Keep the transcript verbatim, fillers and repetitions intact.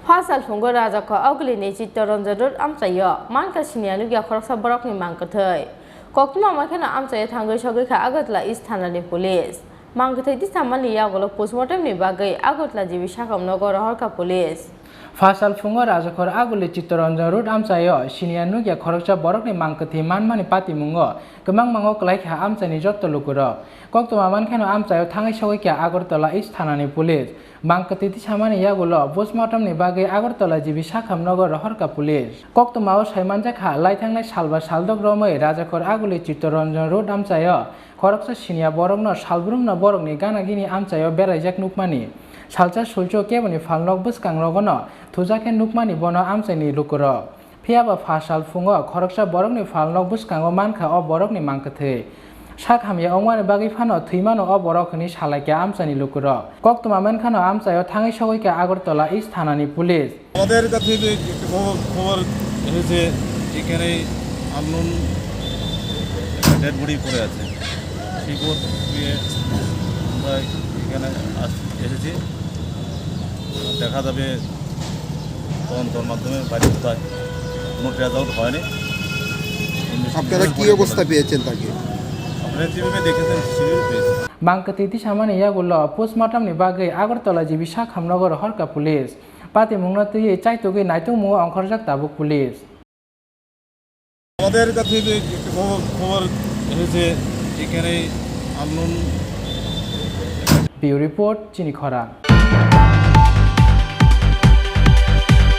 Pha salphungo Rajakhor Agulini Chittaranjan Road amchaio mankha siniya nukya khoroksa borokni mang kwthwi. Koktwma mankheno amchaio thangwi sogwi kha Agartala East thanani police. Mang kwthwi tisamani yagulo postmortemni bagwi Agartala G B sakham nogo rohorkha police. Pha salphungo Rajakhor Aguli Chittaranjan Road amchaio siniya nukya khoroksa borokni mang kwthwi manmani patimungo kwbangmango kwlaikha amchaini jotto lukurok. Koktwma mankheno amchaio thangwi sogwi kha Agartala East thanani police. Mang kwthwi tisamani yagulo postmortemni bagwi Agartala G B sakham nogo rohorkha police. Koktwmao saimanjakha, laithangnai salba saldok romwi Rajakhor Aguli Chittaranjan Road amchaio khoroksa siniya borokno salbrumno borokni gana gini amchaio beraijak nukmani. Salsa sulcho keboni phalnok bwskangrogono thujakhe nukmani bono amchaini lukurok. Phiyaba pha salphungo khoroksa borokni phalnok bwskango mankha o borokni mang kwthwi. Sak hamya wngmani bagwi phano thwimano o borok hwnwi salaikha amchaini lukurok. Koktwma mankhano amchaio thangwi sogwikha Agartala East thanani police. আমাদের কাছে যে একটা খবর, খবর এসেছে, এখানে আননোন একটা dead body পড়ে আছে। সেই খবর পেয়ে আমরা এখানে আস-, এসেছি। দেখা যাবে তদন্তর মাধ্যমে বাড়ি কোথায়, কোনো ট্রেস আউট হয়নি। আপনারা কি অবস্থা পেয়েছেন তাকে? আপনারা যেভাবে দেখেছেন সেভাবে পেয়েছি। Mang kwthwi tisamani yagulo postmortemni bagwi Agartala G B sakham nogo rohorkha police. Patimungno twiwi chaitugwi naitugmungo ongkhorjak tabuk police. আমাদের কাছে যে একটা খবর, খবর এসেছে, এখানে unknown Bureau report, Chini Khorang.